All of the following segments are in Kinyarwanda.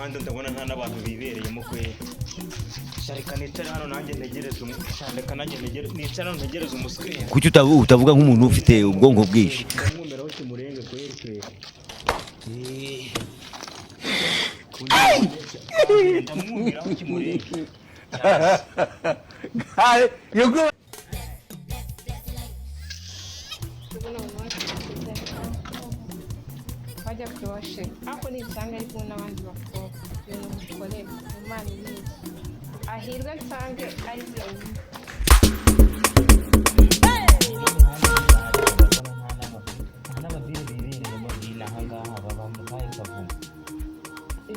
Muhanda ndabona nta n'abantu bibereyemo kwe. Sha, reka nicare hano nanjye ntegereze sha, reka nanjye nicare hano ntegereze umuswera. Kuki utavuga nk'umuntu ufite ubwonko bwinshi? Ndamwumiraho kimurenge kweri kweri. Ndamwumiraho kimurenge. You go. Ndabona mama wacu wajya kureba ariko nisanga ari kumwe n'abandi bakobwa, ibintu mukorera Imana ibizi, ahirwe nsange ari wenyine. N'ababiri bibereyemo hino aha ngaha baba mu kahe kavumo?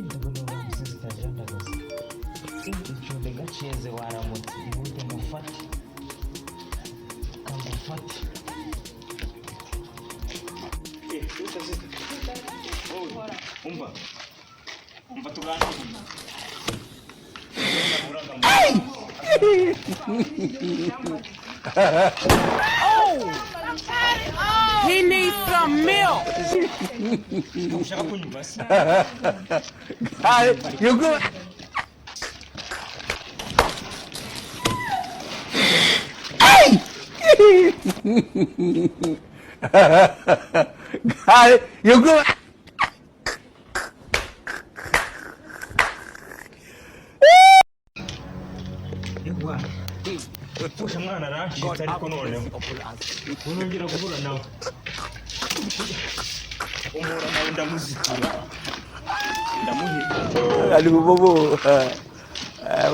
Ndabona umusizi itajarandagaza icumbi gaceze. Waramutse, ihute ngufate, kangufate. Umva, umva, tuganire. He needs some milk. Ushaka kunyumva se? You go. You go. Ewa, pfusha mwana arancitse, ariko noneho unongera guhura nawe, umuhura nawe ndamuzitira, ndamuhita. Alubobo.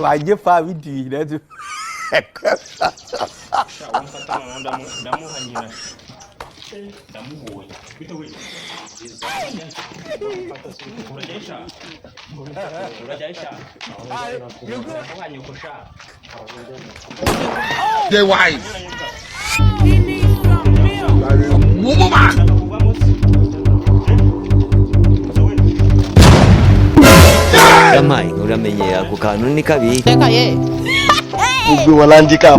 Wagye fa bi di na tu. Sha, wamfata noneho ndamuha nyina, ndamuhoye bite we. Urajyayo sha, urajyayo sha, ndamuha nyoko sha. Dey wise. He needs some milk. Mumu man. Ushaka kuvamo se? We. Yamaye, uramenye ako kantu ni kabi. Gbogbo wọn la ń jí ká.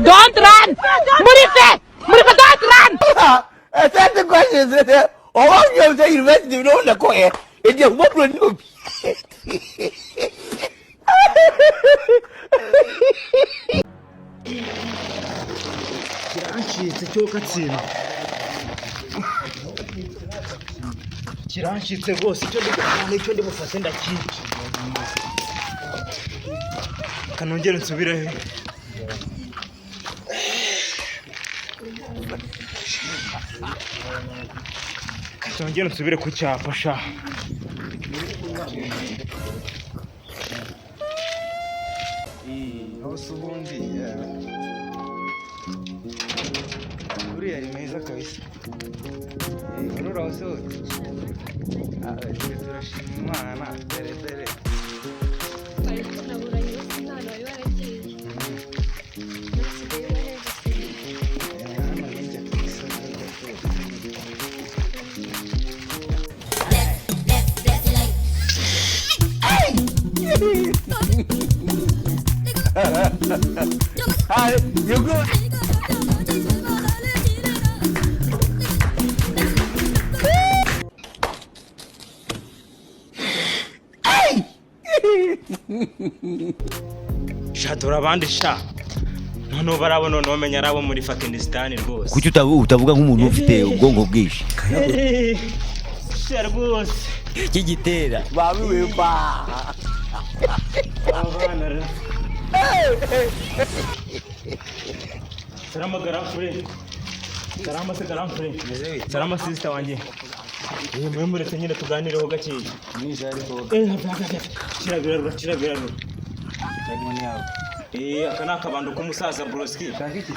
Don't run. Murife. Murife, don't run. Certain questions ọwọ́ mi ò sẹ́ university ní òun lẹ́kọ̀ọ́ yẹn èdè ẹ̀gbọ́n ní òbí. Kirancitse cyo katsinda, kirancitse rwose. Icyo ndi gukora nicyo ndi bufate, ndakica. Kanongere nsubireyo. Kanongere nsubire ku cyapa sha. Hose ubundi uriya ari meza kabisa. Urura hose hose. Twe turashima Imana, dore dore. Twari tunaburanye bose, nta wari waragiye, nasigaye uraheza. Hano hirya ku isoko gato. You go. Sha, dore abandi sha, noneho barabo, noneho menya ari abo muri Fakinisitani rwose. Kuki utavuga nk'umuntu ufite ubwonko bwinshi? Sha rwose. Kigitera. Maame wei paa. Abana rero. Salama garafure. Salama se garafure. Salama sister wanjye. Mwe muretse nyine tuganireho gakeya. Mwije ariko. Have, have. Shira birarura, shira birarura. Inkoni yawe. Aka ni akabando k'umusaza Broski. Shaka iki?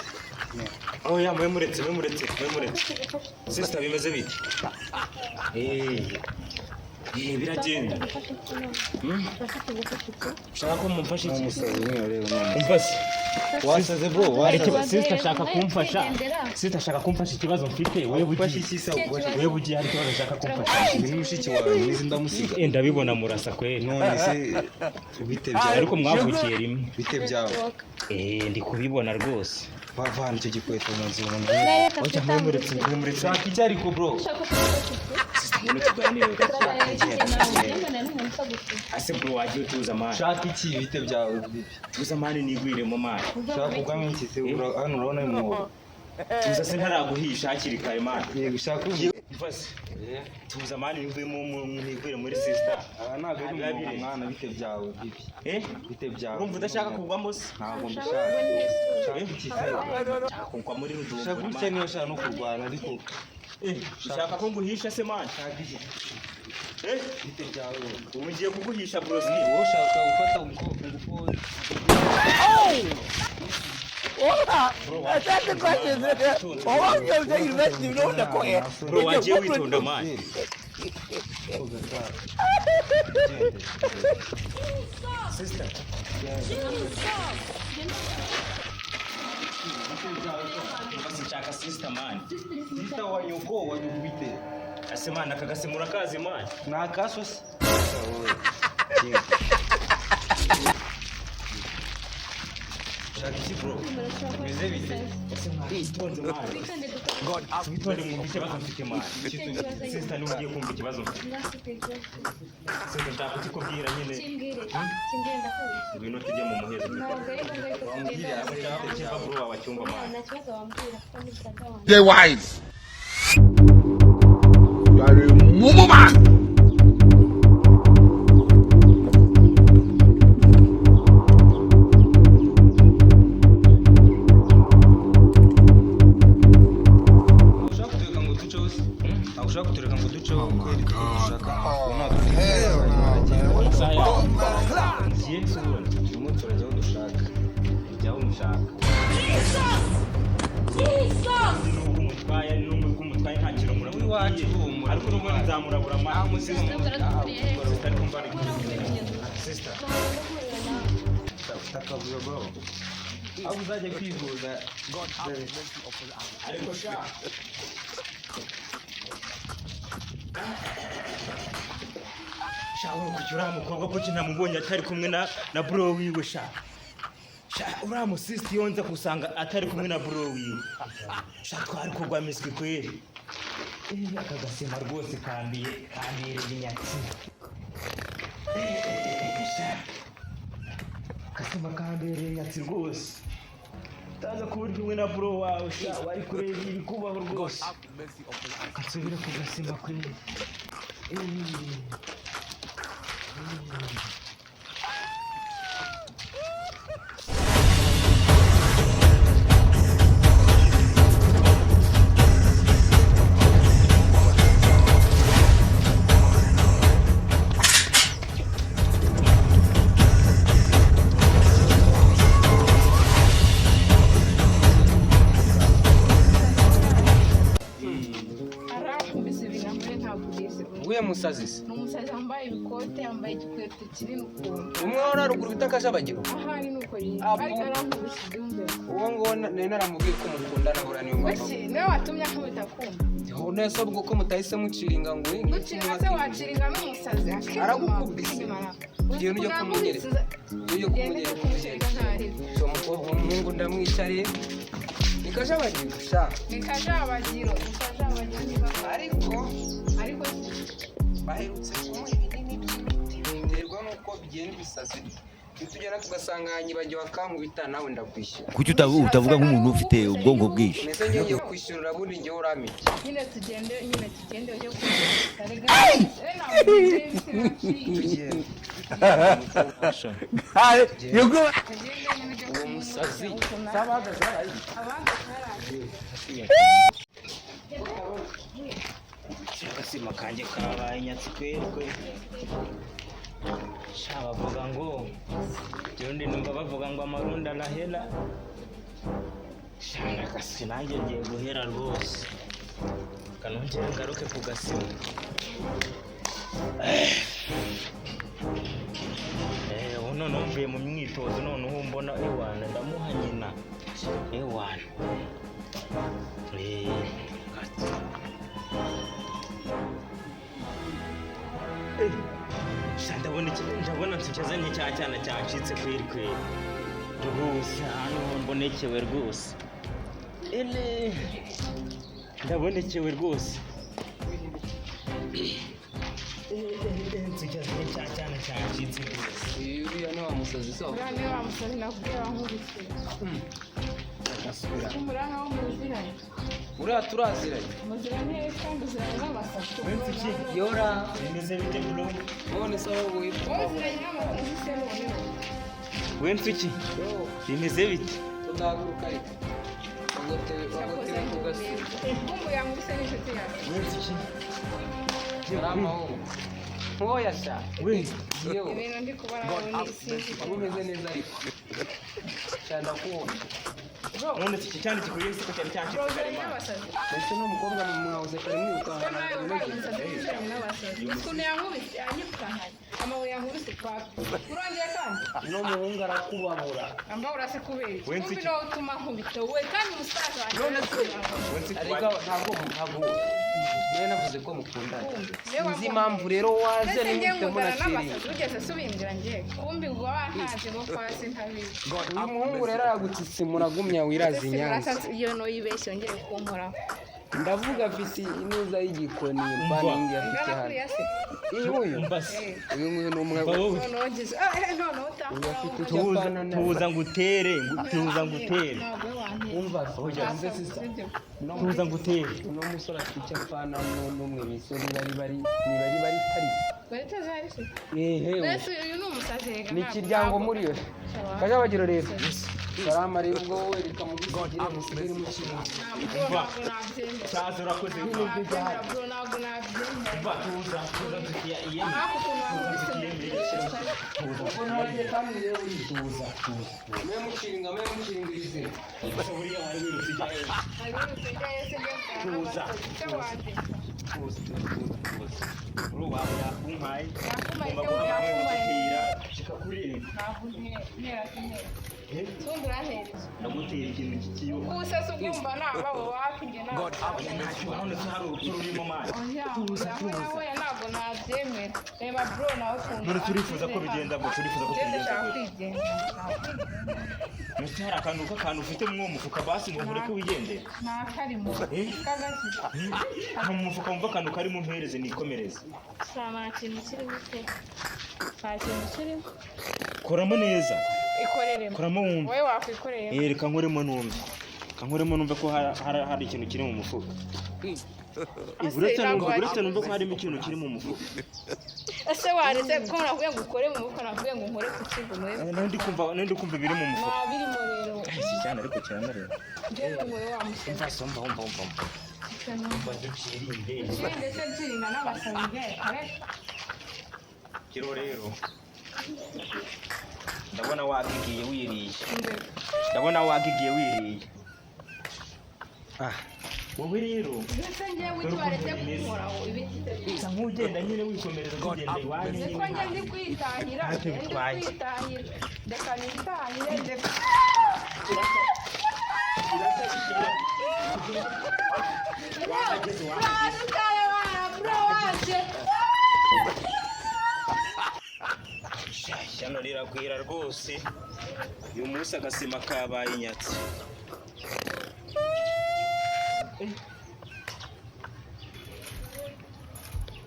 Oya, mwe muretse, mwe muretse, mwe muretse. Sister, bimeze bite? Biragenda. Ushaka ko mumfasha iki? Umusazi umwe ureba umwana. Umfashe. Wasaze bro, Hari wasaze. sister ashaka kumfasha. Sister ashaka kumfasha ikibazo mfite. Wewe Ufashe ugiye. iki se ugufashe? Wewe ugiye, hari ikibazo ashaka kumfasha. Uyu ni mushiki wawe, mwizi ndamusiga. Ndabibona murasa kweli. None se bite byawe? Ariko mwavukiye rimwe. Bite byawe? Ndi kubibona rwose. Vana icyo gikweto mu nzu umuntu. Reka Oya, mwemuretse, mwemuretse. Shaka icyo ariko bro. Ushaka ko Sister, ngwino tuganire. turaganira iki nawe? Njye n'umuntu utagufite. Ase bro, wagiye utuza man. Shaka iki bite byawe bibi? Tuza man, nigwiremo man. Shaka ugwamo iki se? Hano urabona uyu mwobo. Tuza se ntaraguhisha hakiri kare man. Yego, shaka ubu. Mvase. Tuza man, nivuyemo nigwire muri sister. Aha ntabwo ari Ntabwo umwobo biri. mwana, bite byawe bibi? Eh? Bite byawe? Urumva udashaka kugwamo se? Ntabwo mbishaka. Shaka iki se? Shaka kugwa muri Shaka rudumbura gutya man. niba ushaka no kurwana ariko. Eh, ushaka ko nguhisha se man? Shaka iki? Eh? Bite byawe? Ubu ngiye kuguhisha broski. Wowe ushaka gufata umukobwa ngufu. That's the question. Oh, you say university, you know the ko. Bro, wagiye witonda man. Sister. Basi nshaka sister man. Sister wa nyoko wa nyoko bite? Ase man, aka gasemura kazi man. Ni akaso se? Shaka iki bro? Bimeze bite? Ese man, witonze man. Witonde mwumve ikibazo mfite man. Sister, niba ugiye kumva ikibazo mfite. Sister, nshaka kukikubwira nyine. Kimbwire, kimbwire, ndakumva. Ngwino tujye mu muhezo. Ntabwo ari ngombwa yuko tugenda. Cyumva bro wawe acyumva man. Nta kibazo wambwira kuko ni brother wanjye. Dey wise. You are a mumu man. Ushaka kutureka ngo duceho se? Ntabwo ushaka kutureka ngo duceho kweri kuko dushaka. Ubu ntabwo dufite Amasaha yawe. Ngiye se ubundi. Turimo turajya aho dushaka. Jya aho mushaka. Nubwo umutwaye, nubwo umutwaye nta kintu muramubwiye. Iwacu humura. Ariko n'ubundi nzamurabura man. Sister baradukuriye he? Sister, ariko mva ari Sister. Ufite akavuyo bro. Aho uzajya kwivuza. Ariko sha. Sha wowe kuki uriya mukobwa kuki ntamubonye atari kumwe na bro wiwe sha. Sha uriya musisita iyo nza gusanga atari kumwe na bro wiwe. Sha twari kugwa miswi kweri. Eh, aka gasima rwose kambiye kambiye inyatsi. Eh, sha. Gasima kambereye inyatsi rwose. Utaza kuba uri kumwe na bro wawe sha wari kureba ibikubaho rwose. Kansubire ku gasima kweri. Eh. Arankubise ibintu amure ntabwo ubizi. Uwuhe musazi se? Ni umusazi wambaye ibikote, yambaye igikweto kinini ukuntu. Umwe wari haruguru bita Akajabagiro? Ahari ni uko yitwa. Apo. Ariko arankubise ibyumve. Uwo nguwo nari naramubwiye ko mukundana buriya niyo mpamvu. Wese niwe watumye akubita kumva. None se ubwo ko mutahise muciringa ngo winge? Guciringa se waciringa n'umusazi? Akizima, Aragukubise. akizima. Ugenda ujya kumunyereka. Ujya Ugenda kumunyereka. ujya kumunyereka ntaribi. Uwo mukobwa umuhungu ndamwicariye. Ni Kajabagiro sha. Ni Kajabagiro, ni Kajabagiro niba. Ariko Ariko baherutse kumuha ibinini by'imiti biterwa n'uko bigenda ibisazi. Nitugenda tugasanga yanyibagiwe akankubita nawe ndakwishyura. Kuki utavuga nk'umuntu ufite ubwonko bwinshi? Mbese njyewe ngiye kwishyura ubundi njyewe uramike. Nyine tugende, nyine tugende ujye kumunyereka. Rega, eh, ntabwo Tugende. You go. tugende nyine ujye Uwo musazi. kumunyereka. Abahagaze hariya. Agasima kanjye kabaye inyatsi kweri kweri. Sha bavuga ngo Kirundi numva bavuga ngo amarundi arahera. Sha nakasi nanjye ngiye guhera rwose. Kanongere ngaruke ku gasima. Eh, ubu noneho mvuye mu myitozo noneho mbona ewana ndamuha nyina. Ewana. Eh, ati. Sha ndabona ndabona nsichazanye cya cyana cyancitse kweri kweri rwose, hano mbonekewe rwose. Ele ndabonekewe rwose. Nsuki cyane cyacitse rwose. Uriya ni wa musazi se? Uriya ni wa musazi nakubwiye wankubise. Asubira. Umuranga nkaho muziranye. Uriya turaziranye. Muziranye kandi uziranye n'amasazi. Nsuki Yora. Bimeze bite bro? None se wowe witwa? Wowe uziranye n'amasazi se noneho. We Nsuki bimeze bite? Tudahaguruka ariko. Bagotewe ku gasi. Kumbu yankubise n'inshuti yawe. We Nsuki. Ari amahoro. Nkoya sha. We Yewe. Ibintu ndi kubona ubu ni sinzi. Waba umeze neza ariko. Cyane ndakubona. None iki cyane kikuriye se ko cyari Bro, cyacitse uziranye kare man. n'abasazi. Mbese n'umukobwa mwahoze kare mwirukanka Ko nawe ntabwo ubaye bimeze. umusazi uziranye n'abasazi. Ukuntu yankubise yanyirukankanye. Amabuye yankubise kwapi. Urongeye kandi? Uno muhungu arakubabura. Amba urase kubera iki? We Kumbi Nsuki. niwowe utuma nkubita wowe kandi umusaza wanjye. None se We Nsuki ariko ntabwo nawe navuze ko mukundana. Niwe Sinzi impamvu rero waje Mbese njye n'imite nkundana munakiriye. n'abasazi ugeze se ubimbwira njye kumbi ngo wantaje bo kwasi ntabizi. Uyu muhungu rero aragutsitsimura agumya wiraza i Nyanza. Iyo noyibeshye yongere kunkoraho. Ndavuga afite intuza y'igikoni mbaningi afite Ingana hano. kuriya se? Uyu nguyu. Umbase. Uyu nguyu ni umwe. Umva wowe. Noneho ngize ah eh, noneho Uyu afite utankoraho. icyo Tuza apfana na tuza ngutere tuza ngutere. Ntabwo wantera. Umva se sister. Uno Tuza ngutere. Uno musore afite icyo apfana n'umwe bise niba ari bari niba ari bari kari. Bari tazari se? Ehe. Mbese uyu ni umusazi rega Ni ntabwo- ikiryango muri we. Kajabagiro rero. Salama rero ubwo wowe reka mugusigire musigire mukiri. Ntabwo ntabwo nabyemera. Cyaza urakoze. Ntabwo nabyemera bro ntabwo nabyemera. Umva tuza tuza Nsuki yemeye. Ariko ukuntu wankubise Tuza. Ubwo ntagiye kandi rero uri. Tuza tuza. Mwe mukiringa mwe mukiringa izina. Buriya wari wirutse ujya hehe? Tuza. Tuza tuza tuza. Bro wawe yakumpaye. Yakumpaye, Ugomba guhamagara yakumpaye. ugutera kikakureba. Ntabwo ntera ntera. Tundi urantereza. Ndagutera ikintu cy'ikiyoka. Ubuse se ugumva nababo wapi njye ntabwo. Ntacyo hano se hari urupfu rurimo mazi. Oya, oya, oya, ntabwo nabyemera. Reba bro nawe ukuntu. None turifuza ko bigenda ngo turifuza ko Njye tubigenza ndashaka gute? kwigenza. None hari akantu k'akantu ufite mu mufuka basi ngo nkureke wigendere. Nta karimo. Kagaki. Nta mu mufuka wumva akantu karimo mpereze nikomereze. Nta kintu kirimo pe. Nta kintu kirimo. Koramo neza. Ikoreremo. Koramo wumve. Wowe wakwikoreyemo. Eh, reka nkoremo numve. Reka nkoremo numve ko hari ikintu kiri mu mufuka. Uretse numve ko harimo ikintu kiri mu mufuka. Ese waretse ko nakubwiye ngo ukore mu mufuka nakubwiye ngo nkore ku kigo mwe. Nandi kumva ibiri mu mufuka. Nta birimo rero. Iki cyane ariko kiranareba. Njyewe wowe wa musore. Umva se umva umva umva umva. Umva ducirinde. Ndetse byirinda n'abasazi reka. Kiro rero. Ndabona wagigiye wiriye. Ndabona wagigiye wiriye. Ah. Wowe rero Ndetse njyewe icyo waretse kunkoraho ibiti. usa nk'ugenda nyine wikomereza tugenda iwanyu Niko nyine. njye ndi kwitahira. Ntacyo Ndi bitwaye. kwitahira. Reka nitahire ndeka. Wahageze wahageze. Bro waje. Ishyano rirakwira rwose. Uyu munsi agasima kabaye inyatsi.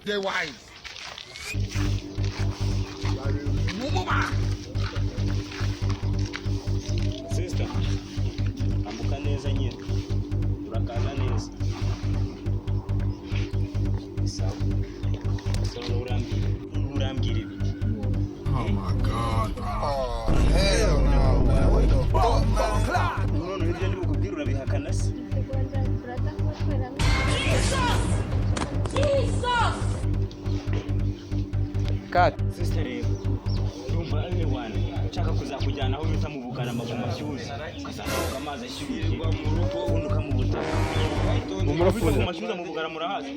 Dey wise. You are a mumu man. Sister, ambuka neza nyine. Urakaza neza. Sawa. Sawa urambwira. Urambwira ibiki? Oh my God. Oh hell no, man. What the fuck, man? None ibyo ndi bukubwire urabihakana se? Cut. Sister rero, ndumva ari wana nshaka kuzakujyana aho bita mu Bugarama ku mashyuza ukazakoga amazi ashyushye ubunuka mu butaka. Bita ku mashyuza mu Bugarama urahazi?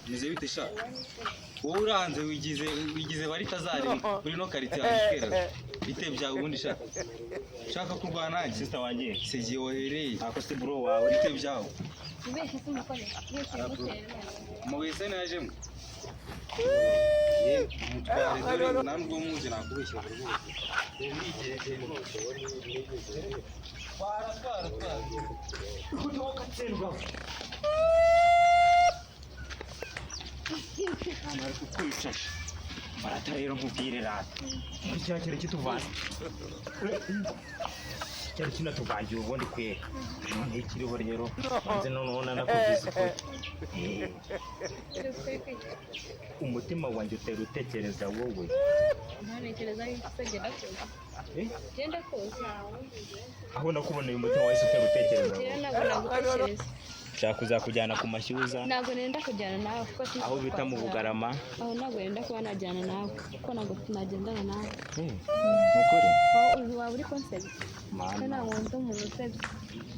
Meze bite sha? Wowe uranze wigize bari tazari kuri no quartier yawe. Bite byawe ubundi sha? Shaka kurwana nanjye. Sister wanjye, Segiye wahereye. ako si bro wawe. Bite byawe. Amabuye se najemo. Ye, mutware dore nta nubwo muzi nakubeshya rwose. Twara, twara, twara. Ugatsindwa. Namara kukwicaje. Barata rero nkubwire rata. Muri cya kintu kituvana. Cyari kinatuvangiye ubundi kwera. None ikiriho rero. Banze noneho nanakubwiza ukuri. Umutima wanjye utera utekereza wowe. Ntanekereza yuko se genda kuza. Eh? Genda kuza. Aho nakuboneye umutima wahise utera utekereza Rero wowe. ntabwo nagutekereza. Nshaka kuzakujyana ku mashyuza. Ntabwo nenda kujyana nawe kuko Aho bita mu Bugarama. Aho ntabwo nenda kuba najyana nawe kuko ntabwo nagendana nawe. Ni ukuri? Aho uzi waba uri konsebye. Mana. Ntabwo nkunda umuntu usebye.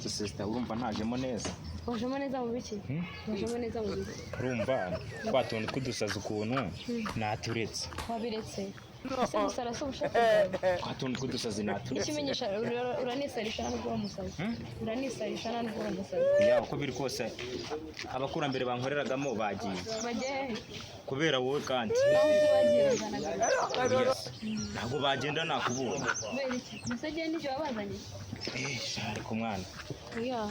Sister, urumva ntajemo neza. Wajemo neza mu biki? Wajemo neza mu biki? Urumva twa tuntu tw'udusazi ukuntu naturetse. Wabiretse. Ese gusara si ubushake bwawe? Twa tuntu tw'udusazi naturetse. Ikimenyesha uranisarisha nta nubwo uri umusazi. Uranisarisha nta nubwo uri umusazi. Ya, uko biri kose abakurambere bankoreragamo bagiye. Bajya hehe? Kubera wowe kandi. Aho uzi bagiye bazana. Yes. Ntabwo bagenda nakubonye. Kubera iki? Mbese agiye n'ibyo wabazanye? Sha, ariko mwana. Oya.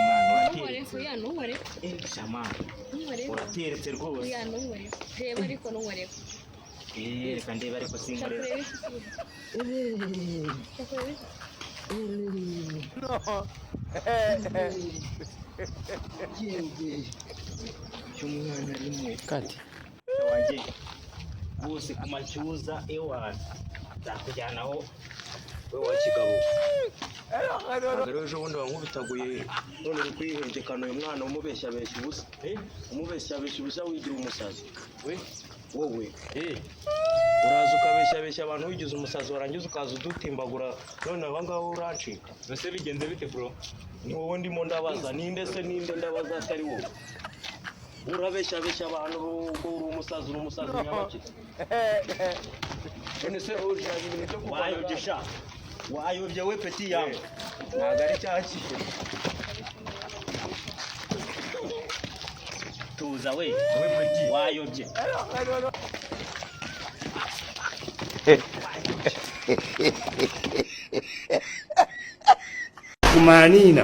Mwana Ntunkore, urateretse. oya ntunkore. Sha mwana. Ntunkore. Urateretse rwose. Oya ntunkore. Reba ariko ntunkore. Reka ndebe ariko Shaka sinkorera. kureba iki se? Shaka kureba iki? Cy'umwana arimo. Kati. Wanjye bose ku mashyuza ewana. Nzakujyanaho we wa kigabo. Ntabwo rero ejo bundi wankubitaguye, none uri kwihengekana uyu mwana umubeshyabeshya ubusa. Umubeshyabeshya ubusa wigira umusazi. Wowe uraza ukabeshyabeshya abantu wigize umusazi, warangiza ukaza udutimbagura, none aba ngaba urancika. Ese bigenze bite bro? Ni wowe ndimo ndabaza, ninde se, ninde ndabaza atari wowe? Urabeshyabeshya abantu ubwo uri umusazi, uri umusazi nyabaki. None se ushaka ibintu byo kurwana? Wayobye sha. Wayobye we petit yangu. Ntabwo ari cyakiye. Tuza we. We petit. Wayobye. Kumanina.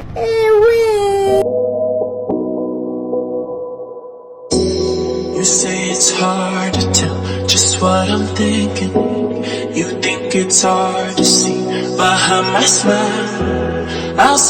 You say it's hard to tell just what I'm thinking. You think it's hard to see behind my smile. I'll say